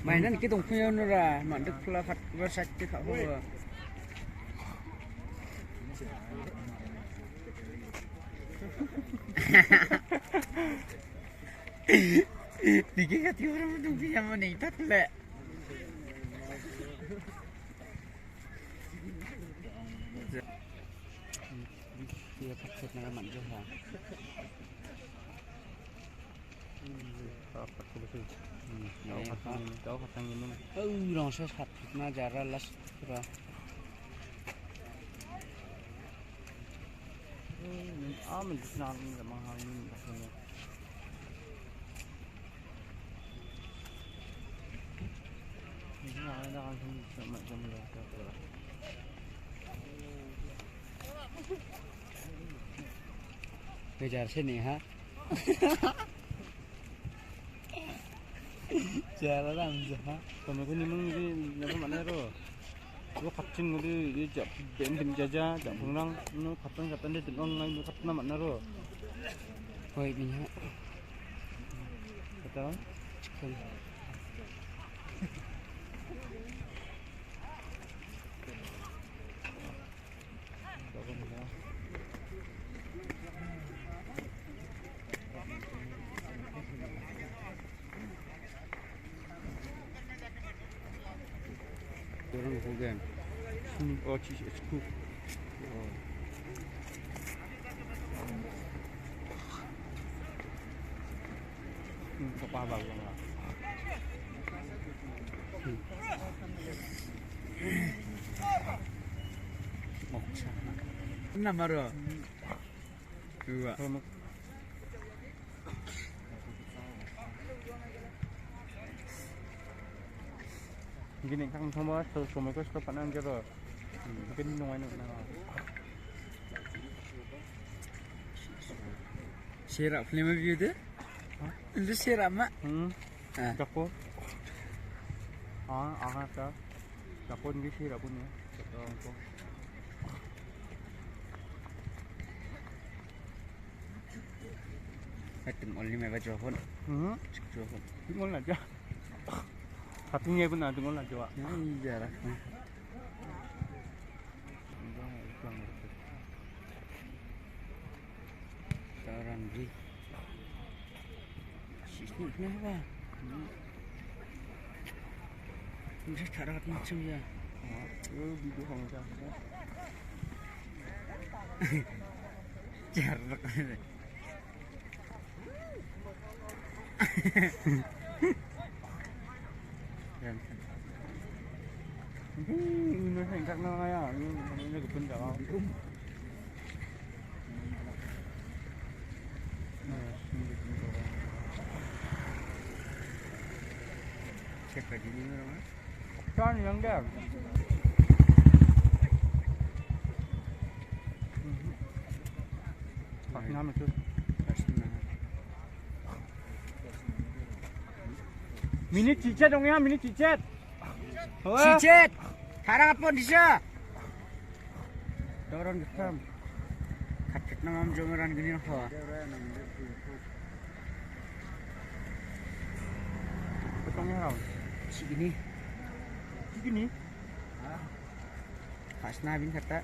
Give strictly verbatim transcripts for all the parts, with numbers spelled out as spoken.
Mai nan ki dong phi nura, man dek pula khat wer sat ki kha ho. Dikit kat yu ram dong phi yang mana itat le. Dia pakai nama juga. Kau kata betul. Hmm, kau kata ini, kau kata ini. Oh, orang saya sat na jara las pura. Hmm, ah, men nak ni dah mahal ni dah kena. Ini ada kan macam ni. Kejar sini ha. Jara ram ja ha. Kami ko ni mung ni apa mana ro? Ro kapcing ko di di jap ben ben jaja jap pengrang no kapcing kapcing di tenong ngai no kapcing mana ro? Hoi minyak. Kata? Chicken. Orang Hogan. Hmm, oh, cheese, it's cooked. Oh. Hmm, kau faham aku lah. Hmm. Oh, sana. Enam baru. Dua. Gini kan sama tu semua kau stop panan je tu. Mungkin nung anu na. Sirap film view tu? Itu sirap mak. Hmm. Ah. Jago. Ah, aha ta. Jago ni sirap punya. Jago. Atem ol ni me ba johon. Hmm. Johon. Tingol na ja. Tapi ni pun na tingol na ja. Iya lah. Taran di. Sini ni ba. Ini tak rapat macam ya. Oh, video hang ja. Jarak. Ini hang kat na ya. Ini ni ke pun dah. Check lagi ni orang. Kan yang dia. Pas nama tu. Minit cicet dong ya, minit cicet. Cicet. Harang apa di sa? Dorong getam. Katet na mam jong ran gini ho. Betong ya. Sini. Sini. Khasna bin kata.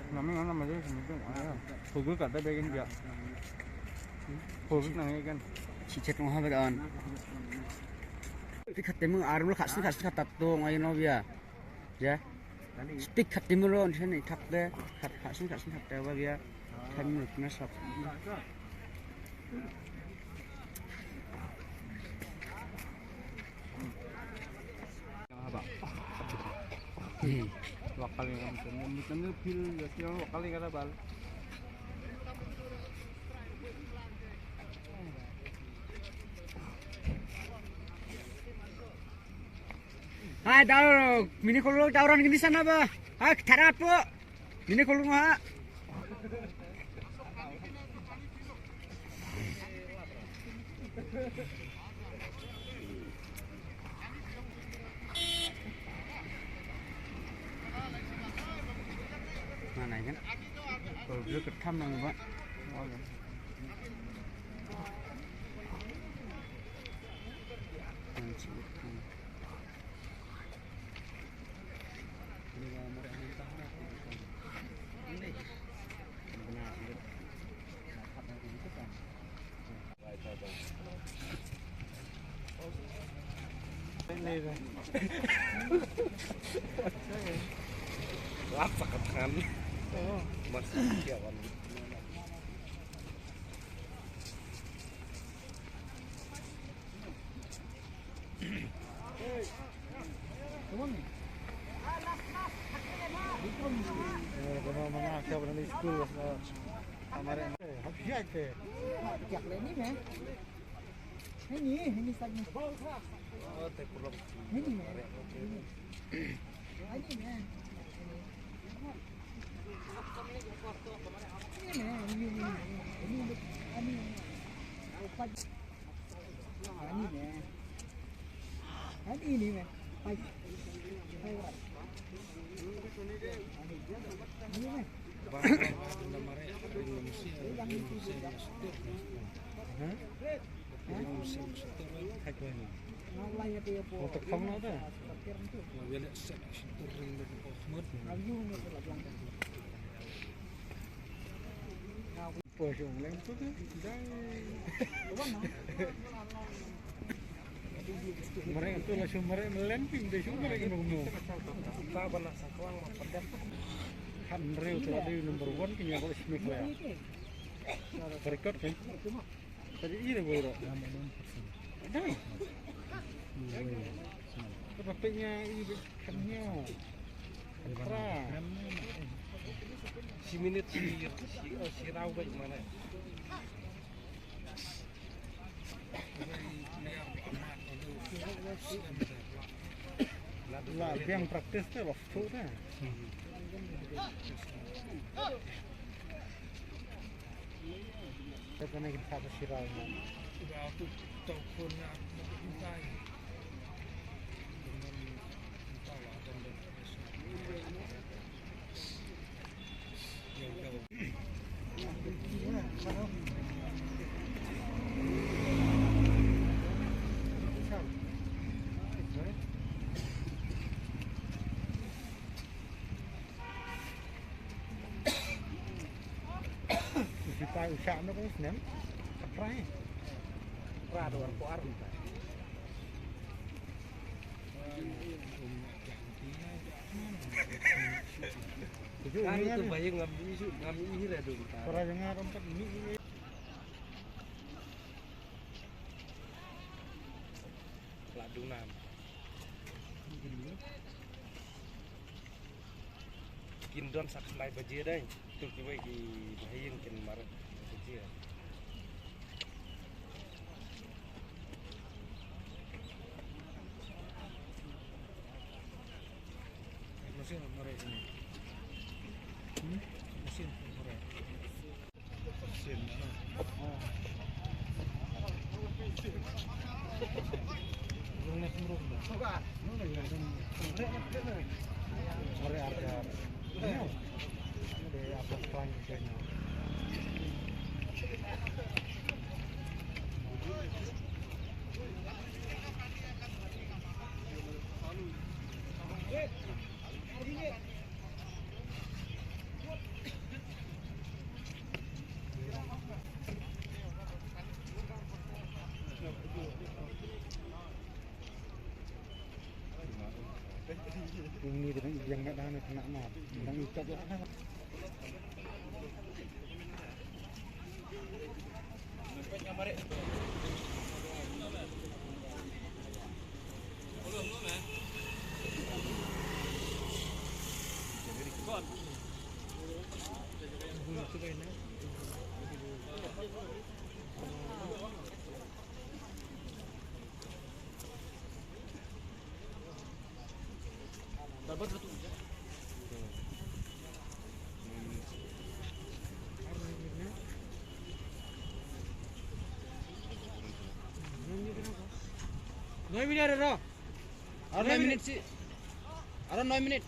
Nami ngana maje sini tu. Hugul kata begin dia. Hugul nang ikan. Cicet ngah ba don. Pi kate mung arul khasna khasna kata tu ngai no bia. Ya. Speak khat ti muro ni thak de. Khat khat sin khat sin khat te ba bia. Khat ni na sap. Haba. Hmm. Wakali ngam sen ngam sen pil ya tiang wakali kada bal. Hai, dau, mini kolong dauran gini sana ba. Hai, thara po. Mini kolong ha. Nai kan? Ko bru kat kam nang ba. Lap sakat kan. Masih siawan. Mareh tu lah, shu mareh melen pin de, shu mareh kano kano. Hynriew tu la dei number one ki ïa ka East Meghalaya. Record kan? Tadi ira gua ira. Dai. Kata penya i kan nya. Pra. Si minit si si oh, si raw ba mana. La biang practice te lost tu te. Kata ni kita satu sirau. Udah tu tau pun nak minta. Minta lah dan dan. Kita usah nak kau senang. Try. Try tu orang kuat. Kami tu bayang ngam isu, ngam ihir adu. Para dengar empat ni. La dunan. Kin don sa khyndai baje dei. Tu kiwei ki bahaïing kin mar baje. Mesin mareh ini. Hmm? Mesin mareh. Ini dengan yang nak dah nak nak. Yang ikat dah. Noi minit aro. Aro noi minit sih. Aro noi minit.